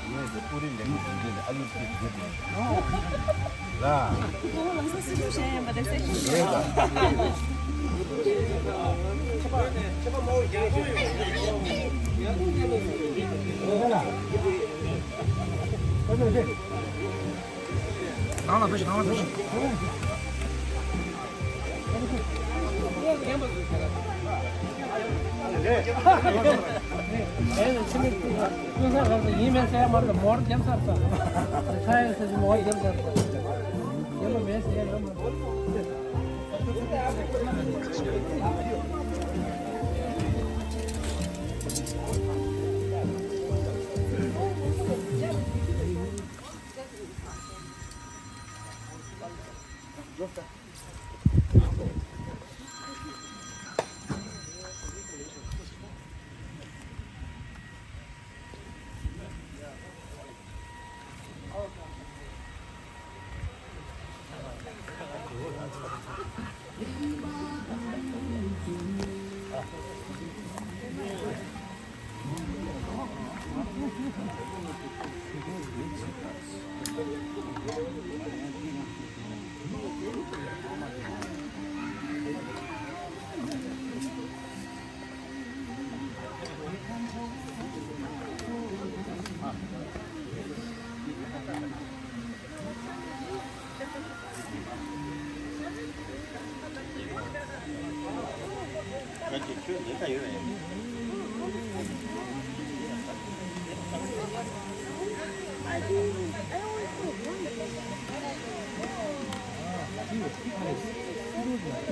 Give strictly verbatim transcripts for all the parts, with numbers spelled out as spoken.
ངས་དེ་པུ་རི་ལེན་གྱི་འདི་ལ་ཨ་ལུ་ཅིག་བཟོས་ཏེ། ལ། ལགས་སོ་སི་ལུ་ཞེས་ཡིན་པ་དེ་སེ་ཤིན་ཏུ། ནང་ལ་ཕེབས་ཤིག་ནང་ལ་ཕེབས་ཤིག་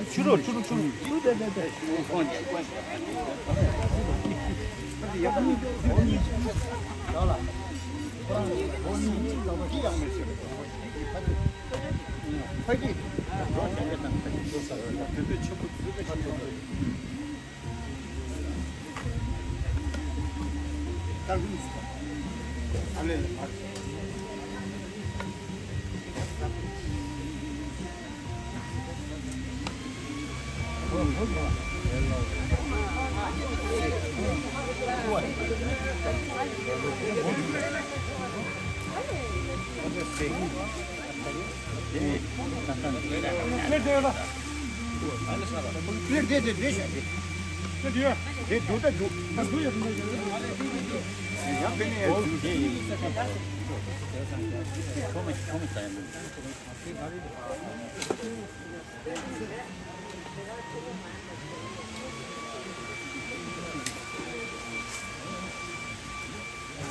ཕྱི་རོལ་ཕྱི་རོལ་ཕྱི་རོལ།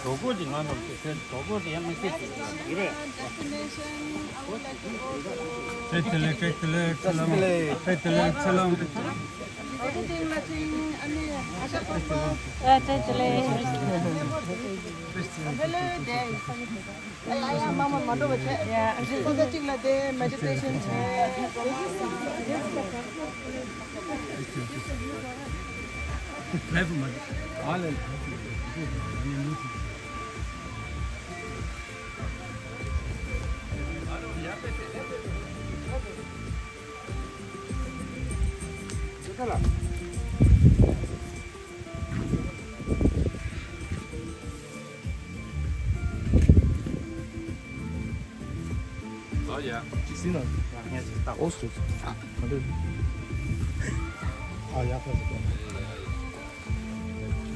གྲོགས་པོ་གྱི་ང་ནོར་གྱི་ཟེར་གྲོགས་པོ་དེ་ཡང་མི་ཤེས་ཀྱི་ཡིན་རེད། བཀྲ་ཤིས་བདེ་ལེགས། བཀྲ་ཤིས་བདེ་ལེགས། བཀྲ་ཤིས་བདེ་ལེགས། ཚེ་ལམ། བཀྲ་ཤིས་བདེ་ལེགས། ཚེ་ལམ། ཨ་བཀྲ་ཤིས་བདེ་ལེགས། ཡ་ཡ་མ་མ་མ་འགྲོ་བ་བྱས། ཡ་ས་ཆ་གཅིག་ལ་བསྡད་མེ་ཌི་ཊེ་ཤན་བྱས། ཨོ་ཡ། ཅི་ཟིན་ན། ཨོ་སུ། ཨ་འདི། ཨ་ཡ་ཁ་ཟིག་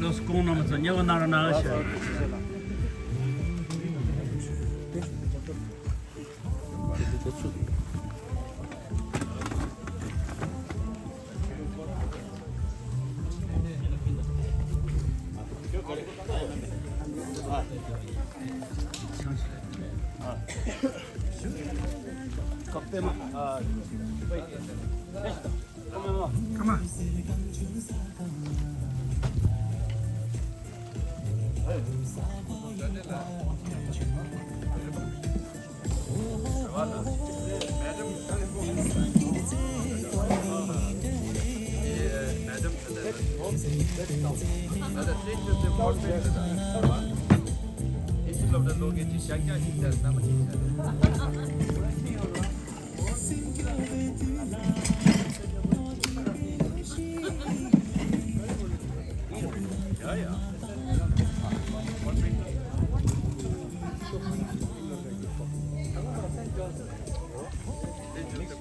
ལོ་སྐོང་ནམ་ཚོ་ཉེ་བ་ན་ར་ན་ཤ།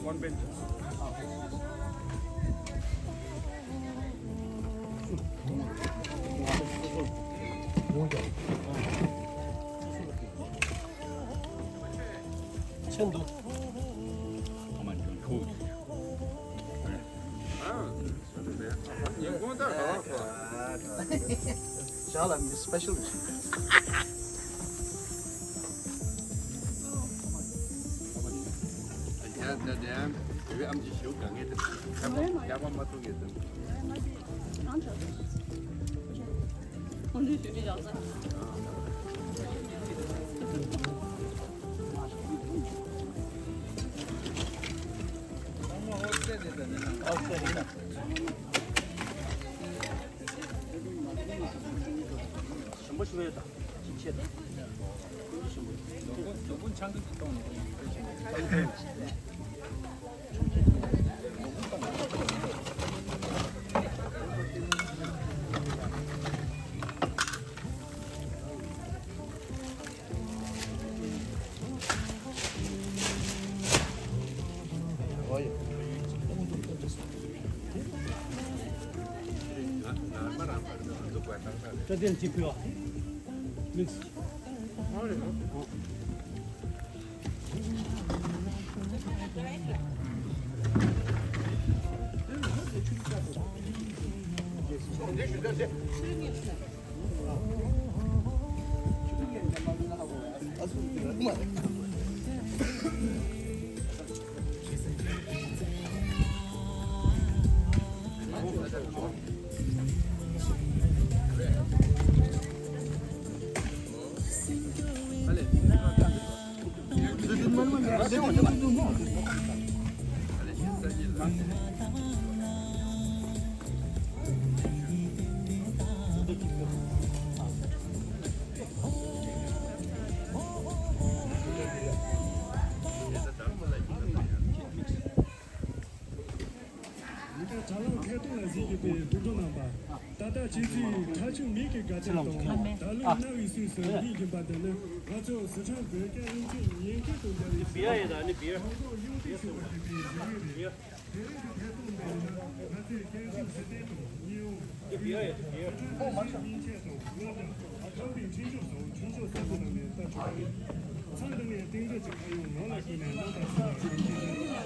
ཆེན་འདུག་ཞག་ལ་མི་སི་པེ་ཤལ་རེད། ཡ་ད་དེ་ཡང་བོད་ཨམ་ཆི་ཞིའུ་གང་གེ་དེ་ཁྱབ་པ་མ་ཐུག་གེ་དེ། ཞིམ་པོ་ཞིམ་པོ་ཡོད་ད། ཅིག་ཆེ་ད། ཀུན་གྱིས་ཞིམ་པོ་ཡོད། ལོ་ཀུན་ལོ་ཀུན་ཆང་གི་གཏོང་ནས། ཅ་དེན་གཅིག་ཕུལ་བ། མིག་སི། མི་དྲག་དྲ་ལམ་ཐད་གཏོང་ལ་གཟིགས་ཡོད་པའི་སྤུན་གྲོགས་རྣམ་པ། ད་ལྟ་ཁྱེད་ཚོས་ཁྲ་ཆུ་མིག་གི་དགའ་སྟོན་དང་ད་ལོའི་གནའ་བོའི་གསོས་སུ་སྙིང་སྦྱིན་པ་འདི་ནི་ང་ཚོ་སི་ཁྲོན་བོད་སྐད་སློབ་ཆེན་ཉེན་ཁའི་དོན་རྒྱལ་བའི་སྲིད་དབང་ཡོངས་བཏུས་ཞུ་བ་ཞིག་གི་བཞེད་དགོས་རེད། དེ་རིང་གི་ཐད་གཏོང་འདི་ནི་ང་ཚོའི་སྐད་འཕྲིན་ཕྱི་དོན་དང་གཉིས་པ། སི་ཁྲོན་ཞིང་ཆེན་སྨིན་ཆད་དང་སློབ་གྲྭ་ཁང་པའི་འཕྲིན་ཕྱོགས་སོགས་ཆོས་ཕྱོགས་གསར་བཟོ་གནང་ནས་ལྟ་ཆོག་གི་རེད། ཚང་འདི་ནས་རྟེན་འབྲེལ་གྱི་ཁ་གཡོག་ངོ་ལ་ཞུས་ནས་རྣམ་པ་ཚོ་ལ་ཞུ་རྒྱུ་ཡིན།